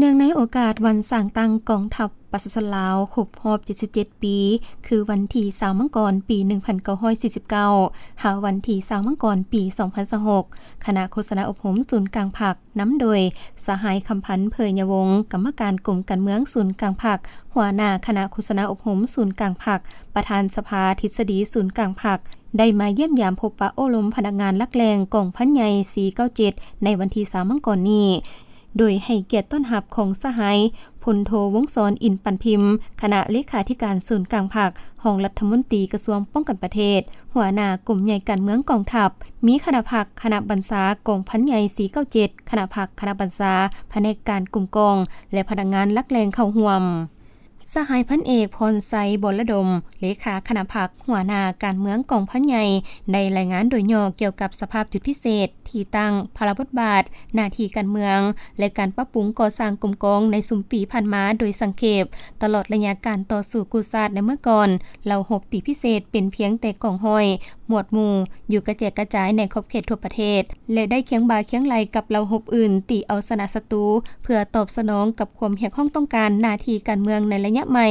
ເນື່ອງໃນໂອກາດວັນສ້າງຕັ້ງກອງທັບປະຊາຊົນລາວຄົບຮອບເຈັດສິບເຈັດປີ ຄືວັນທີຊາວມັງກອນ ປີໜຶ່ງພັນເກົ້າຮ້ອຍສີ່ສິບເກົ້າ ຫາວັນທີຊາວມັງກອນ ປີສອງພັນຊາວຫົກ ຄະນະໂຄສະນາອົບຮົມສູນກາງພັກ ນຳໂດຍສະຫາຍ ຄຳພັນ ເຜີຍຍະວົງ ກຳມະການກົມການເມືອງສູນກາງພັກ, ຫົວໜ້າຄະນະໂຄສະນາອົບຮົມສູນກາງພັກ, ປະທານສະພາທິດສະດີສູນກາງພັກ ໄດ້ມາຢ້ຽມຢາມພົບປະໂອ້ລົມພະນັກງານຫຼັກແຫຼ່ງກອງພັນໃຫຍ່ສີ່ເກົ້າເຈັດ ໃນວັນທີຊາວມັງກອນນີ້ ໂດຍໃຫ້ກຽດຕ້ອນຮັບຂອງສະຫາຍ ພົນໂທ ວົງສອນ ອິນປັນພິມ ຄະນະເລຂາທິການສູນກາງພັກ, ຮອງລັດຖະມົນຕີກະຊວງປ້ອງກັນປະເທດ, ຫົວໜ້າກົມໃຫຍ່ການເມືອງກອງທັບ, ມີຄະນະພັກ, ຄະນະບັນຊາກອງພັນໃຫຍ່ສີ່ເກົ້າເຈັດ, ຄະນະພັກ, ຄະນະບັນຊາ, ພະແນກການກົມກອງ ແລະ ພະນັກງານຫຼັກແຫຼ່ງເຂົ້າຮ່ວມ. ສະຫາຍພັນເອກ ພອນໄຊ ບໍລະດົມ ເລຂາຄະນະພັກ, ຫົວໜ້າການເມືອງກອງພັນໃຫຍ່ ໄດ້ລາຍງານໂດຍຫຍໍ້ກ່ຽວກັບສະພາບຈຸດພິເສດ, ທີ່ຕັ້ງ, ພາລະບົດບາດ, ໜ້າທີ່ການເມືອງ ແລະ ການປັບປຸງກໍ່ສ້າງກົມກອງໃນຊຸມປີຜ່ານມາໂດຍສັງເຂບ, ຕະຫຼອດໄລຍະການຕໍ່ສູ້ກູ້ຊາດໃນເມື່ອກ່ອນ, ເຫຼົ່າຮົບຕີພິເສດເປັນພຽງແຕ່ກອງຮ້ອຍ, ໝວດໝູ່ ຢູ່ກະແຈກກະຈາຍໃນຂອບເຂດທົ່ວປະເທດ ແລະ ໄດ້ຄຽງບ່າຄຽງໄຫຼ່ກັບເຫຼົ່າຮົບອື່ນ ຕີເອົາຊະນະສັດຕູ ເພື່ອຕອບສະໜອງກັບຄວາມຮຽກຮ້ອງຕ້ອງການໜ້າທີ່ການເມືອງໃນໄລຍະໃໝ່.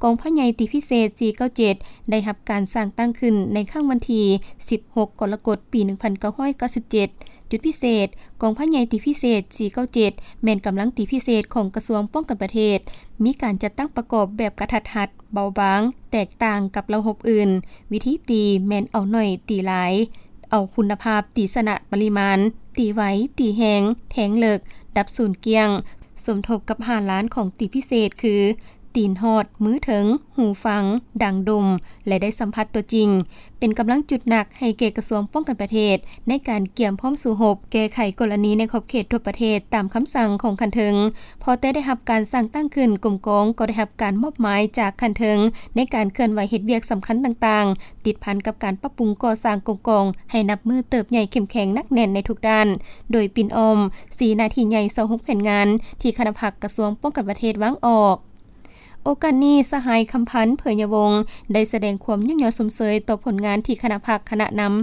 ກອງພັນໃຫຍ່ຕີພິເສດສີ່ເກົ້າເຈັດ ໄດ້ຮັບການສ້າງຕັ້ງຂຶ້ນໃນຄັ້ງວັນທີສິບຫົກ ກໍລະກົດ ປີໜຶ່ງພັນເກົ້າຮ້ອຍເກົ້າສິບເຈັດ. ຈຸດພິເສດ, ກອງພັນໃຫຍ່ຕີພິເສດສີ່ເກົ້າເຈັດ ແມ່ນກຳລັງຕີພິເສດຂອງກະຊວງປ້ອງກັນປະເທດ, ມີການຈັດຕັ້ງປະກອບແບບກະທັດຮັດ, ເບົາບາງ, ແຕກຕ່າງກັບເຫຼົ່າຮົບອື່ນ. ວິທີຕີແມ່ນເອົາໜ້ອຍຕີຫຼາຍ, ເອົາຄຸນນະພາບ, ຕີຊະນະປະລິມານ, ຕີໄວ, ຕີແຮງ, ແທງເລິກ, ດັບສູນກ້ຽງ, ສົມທົບກັບຫ້າລ້ານຂອງຕີພິເສດ ຄື ຕີນຮອດ, ມືເຖິງ, ຫູຟັງ, ດັງດົມ ແລະ ໄດ້ສຳຜັດຕົວຈິງ, ເປັນກຳລັງຈຸດໜັກໃຫ້ແກ່ກະຊວງປ້ອງກັນປະເທດ ໃນການກຽມພ້ອມສູ້ຮົບ, ແກ້ໄຂກໍລະນີໃນຂອບເຂດທົ່ວປະເທດຕາມຄຳສັ່ງຂອງຂັ້ນເທິງ. ພໍແຕ່ໄດ້ຮັບການສ້າງຕັ້ງຂຶ້ນ, ກົມກອງກໍໄດ້ຮັບການມອບໝາຍຈາກຂັ້ນເທິງ ໃນການເຄື່ອນໄຫວເຮັດວຽກສຳຄັນຕ່າງໆ ຕິດພັນກັບການປັບປຸງກໍ່ສ້າງກົມກອງໃຫ້ນັບມື້ເຕີບໃຫຍ່ເຂັ້ມແຂງໜັກແໜ້ນໃນທຸກດ້ານ, ໂດຍປິ່ນອ້ອມສີ່ໜ້າທີ່ໃຫຍ່ ຊາວຫົກແຜນງານ ທີ່ຄະນະພັກກະຊວງປ້ອງກັນປະເທດວາງອອກ. ໂອກາດນີ້, ສະຫາຍ ຄຳພັນ ເຜີຍຍະວົງ ໄດ້ສະແດງຄວາມຍ້ອງຍໍຊົມເຊີຍຕໍ່ຜົນງານທີ່ຄະນະພັກ, ຄະນະນຳ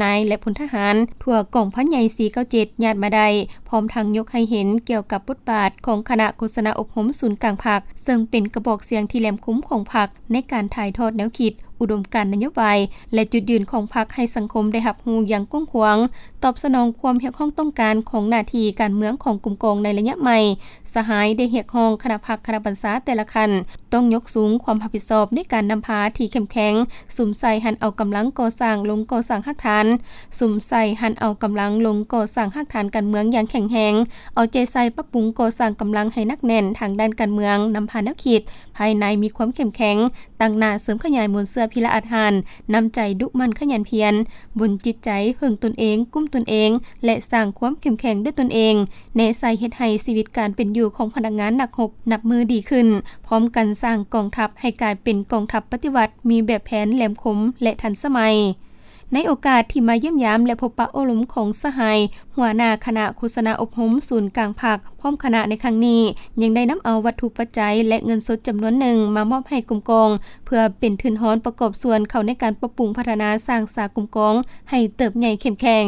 ນາຍ ແລະ ພົນທະຫານທົ່ວກອງພັນໃຫຍ່ສີ່ເກົ້າເຈັດ ຍາດມາໄດ້, ພ້ອມທັງຍົກໃຫ້ເຫັນກ່ຽວກັບບົດບາດຂອງຄະນະໂຄສະນາອົບຮົມສູນກາງພັກ, ເຊິ່ງເປັນກະບອກສຽງທີ່ແຫຼມຄົມຂອງພັກໃນການຖ່າຍທອດແນວຄິດ, ອຸດົມການນະໂຍບາຍ ແລະ ຈຸດຢືນຂອງພັກໃຫ້ສັງຄົມໄດ້ຮັບຮູ້ຢ່າງກວ້າງຂວາງ, ຕອບສະໜອງຄວາມຮຽກຮ້ອງຕ້ອງການຂອງໜ້າທີ່ການເມືອງຂອງກົມກອງໃນໄລຍະໃໝ່. ສະຫາຍໄດ້ຮຽກຮ້ອງຄະນະພັກ, ຄະນະບັນຊາແຕ່ລະຂັ້ນ ຕ້ອງຍົກສູງຄວາມຮັບຜິດຊອບໃນການນຳພາທີ່ເຂັ້ມແຂງ, ສຸມໃສ່ຫັນເອົາກຳລັງກໍ່ສ້າງລົງກໍ່ສ້າງຮາກຖານ, ສຸມໃສ່ຫັນເອົາກຳລັງລົງກໍ່ສ້າງຮາກຖານການເມືອງຢ່າງແຂງແຮງ, ເອົາໃຈໃສ່ປັບປຸງກໍ່ສ້າງກຳລັງໃຫ້ໜັກແໜ້ນທາງດ້ານການເມືອງ, ນຳພາແນວຄິດ, ພາຍໃນມີຄວາມເຂັ້ມແຂງ, ຕັ້ງໜ້າເສີມຂະຫຍາຍມູນເຊື້ອພິລະອາດຫານ, ນ້ຳໃຈດຸໝັ່ນຂະຫຍັນພຽນ, ບຸນຈິດໃຈເພິ່ງຕົນເອງ, ກຸ້ມຕົນເອງ ແລະ ສ້າງຄວາມເຂັ້ມແຂງດ້ວຍຕົນເອງ, ແນໃສ່ເຮັດໃຫ້ຊີວິດການເປັນຢູ່ຂອງພະນັກງານນັກຮົບນັບມື້ດີຂຶ້ນ, ພ້ອມກັນສ້າງກອງທັບໃຫ້ກາຍເປັນກອງທັບປະຕິວັດ ມີແບບແຜນແຫຼມຄົມ ແລະ ທັນສະໄໝ. ໃນໂອກາດທີ່ມາຢ້ຽມຢາມ ແລະ ພົບປະໂອ້ລົມຂອງສະຫາຍ ຫົວໜ້າຄະນະໂຄສະນາອົບຮົມສູນກາງພັກ ພ້ອມຄະນະໃນຄັ້ງນີ້ ຍັງໄດ້ນຳເອົາວັດຖຸປັດໄຈ ແລະ ເງິນສົດຈຳນວນໜຶ່ງມາມອບໃຫ້ກົມກອງ ເພື່ອເປັນທຶນຮອນປະກອບສ່ວນເຂົ້າໃນການປັບປຸງພັດທະນາສ້າງສາກົມກອງໃຫ້ເຕີບໃຫຍ່ເຂັ້ມແຂງ.